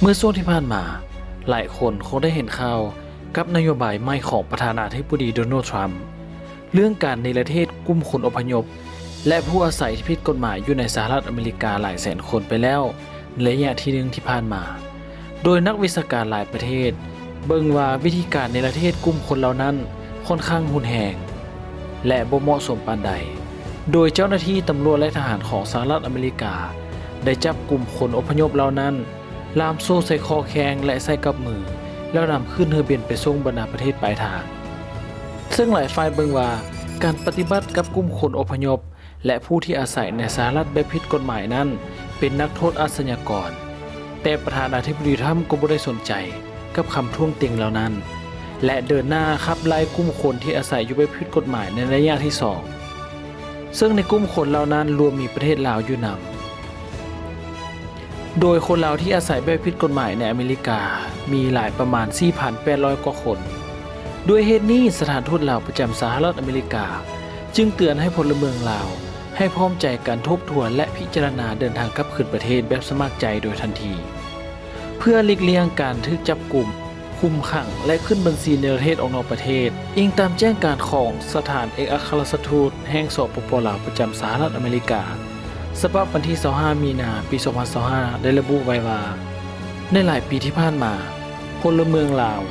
ເມື່ອຊ່ວງທີ່ຜ່ານມາ, ຫຼາຍຄົນຄົງໄດ້ເຫັນຂ່າວກັບນະໂຍບາຍໃໝ່ຂອງປະທານາທິບໍດີໂດນັລ ທຣຳ ເລື່ອງການເນລະເທດກຸ່ມຄົນອົບພະຍົບ ແລະ ຜູ້ອາໄສທີ່ຜິດກົດໝາຍຢູ່ໃນສະຫະລັດອາເມລິກາຫຼາຍແສນຄົນໄປແລ້ວໃນໄລຍະທີໜຶ່ງທີ່ຜ່ານມາ, ໂດຍນັກວິຊາການຫຼາຍປະເທດເບິ່ງວ່າວິທີການເນລະເທດກຸ່ມຄົນເຫຼົ່ານັ້ນຂ້ອນຂ້າງຮຸນແຮງ ແລະ ບໍ່ເໝາະສົມປານໃດ, ໂດຍເຈົ້າໜ້າທີ່ຕຳຫຼວດ ແລະ ທະຫານຂອງສະຫະລັດອາເມລິກາໄດ້ຈັບກຸ່ມຄົນອົບພະຍົບເຫຼົ່ານັ້ນ ລ່າມໂສ້ໃສ່ຂໍ້ແຂ້ງ ແລະ ໃສ່ກັບມື ແລ້ວນຳຂຶ້ນເຮືອບິນໄປສົ່ງບັນດາປະເທດປາຍທາງ. ເຊິ່ງຫຼາຍຝ່າຍເບິ່ງວ່າ ການປະຕິບັດກັບກຸ່ມຄົນອົບພະຍົບ ແລະ ຜູ້ທີ່ອາໄສໃນສະຫະລັດແບບຜິດກົດໝາຍນັ້ນ ເປັນນັກໂທດອາຊະຍາກອນ, ແຕ່ປະທານາທິບໍດີທຣຳກໍບໍ່ໄດ້ສົນໃຈກັບຄຳທ້ວງຕິງເຫຼົ່ານັ້ນ ແລະ ເດີນໜ້າຂັບໄລ່ກຸ່ມຄົນທີ່ອາໄສຢູ່ແບບຜິດກົດໝາຍໃນໄລຍະທີສອງ, ເຊິ່ງໃນກຸ່ມຄົນເຫຼົ່ານັ້ນລວມມີປະເທດລາວຢູ່ນຳ. ໂດຍຄົນລາວທີ່ອາໄສແບບຜິດກົດໝາຍໃນອາເມລິກາມີຫຼາຍປະມານສີ່ພັນແປດຮ້ອຍກວ່າຄົນ. ດ້ວຍເຫດນີ້, ສະຖານທູດລາວປະຈຳສະຫະລັດອາເມລິກາຈຶ່ງເຕືອນໃຫ້ພົນລະເມືອງລາວໃຫ້ພ້ອມໃຈກັນທົບທວນ ແລະ ພິຈາລະນາເດີນທາງກັບຄືນປະເທດແບບສະໝັກໃຈໂດຍທັນທີ ເພື່ອຫຼີກລ່ຽງການຖືກຈັບກຸມ, ຄຸມຂັງ ແລະ ຂຶ້ນບັນຊີເນລະເທດອອກນອກປະເທດ. ອີງຕາມແຈ້ງການຂອງສະຖານເອກອັກຄະລັດທູດແຫ່ງ ສປປ ລາວ ປະຈຳສະຫະລັດອາເມລິກາ ສະບັບວັນທີຊາວຫ້າ ມີນາ ປີສອງພັນຊາວຫ້າ ໄດ້ລະບຸໄວ້ວ່າ ໃນຫຼາຍປີທີ່ຜ່ານມາ, ພົນລະເມືອງລາວ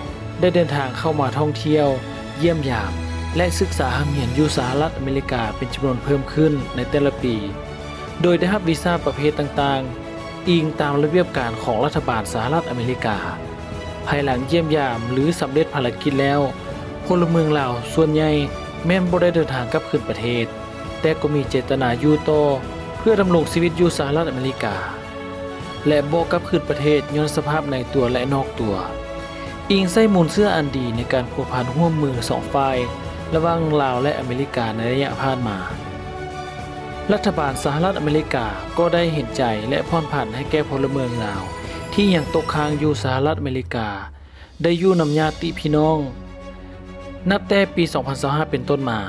ໄດ້ເດີນທາງເຂົ້າມາທ່ອງທ່ຽວ, ຢ້ຽມຢາມ ແລະ ສຶກສາຮ່ຳຮຽນຢູ່ສະຫະລັດອາເມລິກາເປັນຈຳນວນເພີ່ມຂຶ້ນໃນແຕ່ລະປີ, ໂດຍໄດ້ຮັບວີຊາປະເພດຕ່າງໆ ອີງຕາມລະບຽບການຂອງລັດຖະບານສະຫະລັດອາເມລິກາ. ພາຍຫຼັງຢ້ຽມຢາມ ຫຼື ສຳເລັດພາລະກິດແລ້ວ, ພົນລະເມືອງລາວສ່ວນໃຫຍ່ແມ່ນບໍ່ໄດ້ເດີນທາງກັບຄືນປະເທດ, ແຕ່ກໍມີເຈດຕະນາຢູ່ຕໍ່ເພື່ອດຳລົງຊີວິດຢູ່ສະຫະລັດອາເມລິກາ ແລະ ບໍ່ກັບຄືນປະເທດຍ້ອນສະພາບໃນຕົວ ແລະ ນອກຕົວ. ອີງໃສ່ມູນເຊື້ອອັນດີໃນການພົວພັນຮ່ວມມືສອງຝ່າຍລະຫວ່າງລາວ ແລະ ອາເມລິກາໃນໄລຍະຜ່ານມາ, ລັດຖະບານສະຫະລັດອາເມລິກາກໍໄດ້ເຫັນໃຈ ແລະ ຜ່ອນຜັນໃຫ້ແກ່ພົນລະເມືອງລາວທີ່ຍັງຕົກຄ້າງຢູ່ສະຫະລັດອາເມລິກາ ໄດ້ຢູ່ນຳຍາດຕິພີ່ນ້ອງ. ນັບແຕ່ປີສອງພັນຊາວຫ້າເປັນຕົ້ນມາ,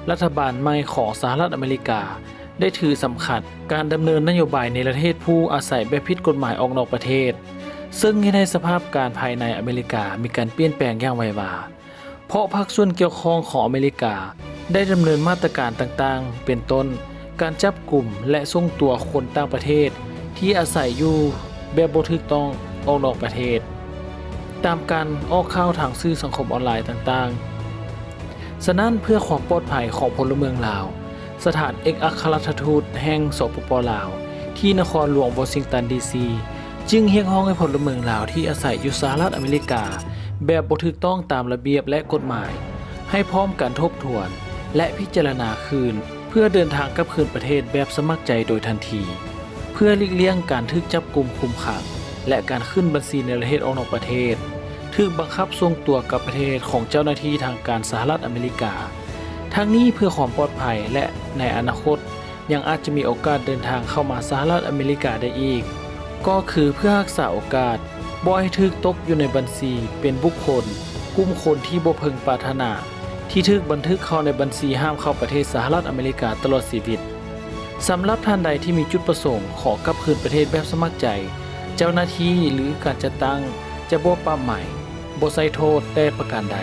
ລັດຖະບານໃໝ່ຂອງສະຫະລັດອາເມລິກາໄດ້ຖືສຳຄັນການດຳເນີນນະໂຍບາຍເນລະເທດຜູ້ອາໄສແບບຜິດກົດໝາຍອອກນອກປະເທດ, ເຊິ່ງເຮັດໃຫ້ສະພາບການພາຍໃນອາເມລິກາມີການປ່ຽນແປງຢ່າງໄວວາ. ເພາະພາກສ່ວນກ່ຽວຂ້ອງຂອງອາເມລິກາໄດ້ດຳເນີນມາດຕະການຕ່າງໆ ເປັນຕົ້ນ ການຈັບກຸມ ແລະ ສົ່ງຕົວຄົນຕ່າງປະເທດທີ່ອາໄສຢູ່ແບບບໍ່ຖືກຕ້ອງອອກນອກປະເທດ, ຕາມການອອກຂ່າວທາງສື່ສັງຄົມອອນລາຍຕ່າງໆ. ສະນັ້ນ, ເພື່ອຄວາມປອດໄພຂອງພົນລະເມືອງລາວ, ສະຖານເອກອັກຄະລັດທູດແຫ່ງ ສປປ ລາວ ທີ່ນະຄອນຫຼວງວໍຊິງຕັນ ດີຊີ ຈຶ່ງຮຽກຮ້ອງໃຫ້ພົນລະເມືອງລາວທີ່ອາໄສຢູ່ສະຫະລັດອາເມລິກາແບບບໍ່ຖືກຕ້ອງຕາມລະບຽບ ແລະ ກົດໝາຍ ໃຫ້ພ້ອມກັນທົບທວນ ແລະ ພິຈາລະນາຄືນ ເພື່ອເດີນທາງກັບຄືນປະເທດແບບສະໝັກໃຈໂດຍທັນທີ, ເພື່ອຫຼີກລ່ຽງການຖືກຈັບກຸມຄຸມຂັງ ແລະ ການຂຶ້ນບັນຊີເນລະເທດອອກນອກປະເທດ, ຖືກບັງຄັບສົ່ງຕົວກັບປະເທດຂອງເຈົ້າໜ້າທີ່ທາງການສະຫະລັດອາເມລິກາ. ທັງນີ້ເພື່ອຄວາມປອດໄພ ແລະ ໃນອະນາຄົດ ຍັງອາດຈະມີໂອກາດເດີນທາງເຂົ້າມາສະຫະລັດອາເມລິກາໄດ້ອີກ, ກໍຄືເພື່ອຮັກສາໂອກາດບໍ່ໃຫ້ຖືກຕົກຢູ່ໃນບັນຊີເປັນບຸກຄົນ, ກຸ່ມຄົນທີ່ບໍ່ເພິ່ງປາດຖະໜາ ທີ່ຖືກບັນທຶກເຂົ້າໃນບັນຊີຫ້າມເຂົ້າປະເທດສະຫະລັດອາເມລິກາຕະຫຼອດຊີວິດ. ສຳລັບທ່ານໃດທີ່ມີຈຸດປະສົງຂໍກັບຄືນປະເທດແບບສະໝັກໃຈ, ເຈົ້າໜ້າທີ່ ຫຼື ການຈັດຕັ້ງຈະບໍ່ປັບໃໝ, ບໍ່ໃສ່ໂທດແຕ່ປະການໃດ,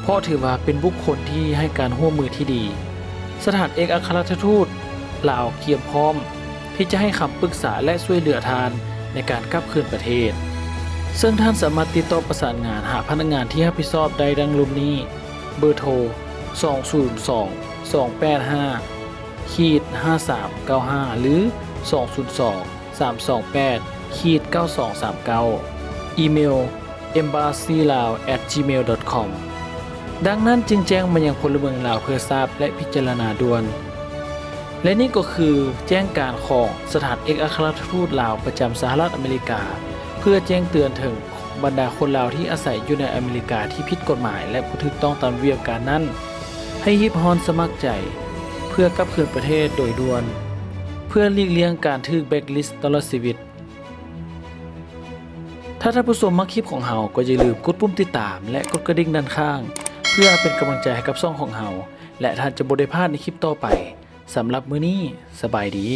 ເພາະຖືວ່າເປັນບຸກຄົນທີ່ໃຫ້ການຮ່ວມມືທີ່ດີ. ສະຖານເອກອັກຄະລັດທູດລາວກຽມພ້ອມທີ່ຈະໃຫ້ຄຳປຶກສາ ແລະ ຊ່ວຍເຫຼືອທ່ານໃນການກັບຄືນປະເທດ, ເຊິ່ງທ່ານສາມາດຕິດຕໍ່ປະສານງານຫາພະນັກງານທີ່ຮັບຜິດຊອບໄດ້ດັ່ງລຸ່ມນີ້: ເບີໂທ ສອງສູນສອງ ສອງແປດຫ້າ ຂີດ ຫ້າສາມເກົ້າຫ້າ ຫຼື ສອງສູນສອງ ສາມສອງແປດ ເກົ້າສອງສາມເກົ້າ, ອີເມວ embassy lao at gmail dot com. ດັ່ງນັ້ນຈຶ່ງແຈ້ງມາຍັງພົນລະເມືອງລາວເພື່ອຊາບ ແລະ ພິຈາລະນາດ່ວນ. ແລະ ນີ້ກໍຄືແຈ້ງການຂອງສະຖານເອກອັກຄະລັດທູດລາວປະຈຳສະຫະລັດອາເມລິກາ ເພື່ອແຈ້ງເຕືອນເຖິງບັນດາຄົນລາວທີ່ອາໄສຢູ່ໃນອາເມລິກາທີ່ຜິດກົດໝາຍ ແລະ ບໍ່ຖືກຕ້ອງຕາມລະບຽບການນັ້ນ ໃຫ້ຮີບຮ້ອນສະໝັກໃຈເພື່ອກັບຄືນປະເທດໂດຍດ່ວນ ເພື່ອຫຼີກລ່ຽງການຖືກແບລັກລິດຕະຫຼອດຊີວິດ. ຖ້າທ່ານຜູ້ຊົມມັກຄລິບຂອງເຮົາ, ກໍຢ່າລືມກົດປຸ່ມຕິດຕາມ ແລະ ກົດກະດິ່ງດ້ານຂ້າງ ເພື່ອເປັນກຳລັງໃຈໃຫ້ກັບຊ່ອງຂອງເຮົາ ແລະ ທ່ານຈະບໍ່ໄດ້ພາດໃນຄລິບຕໍ່ໄປ. ສຳລັບມື້ນີ້, ສະບາຍດີ.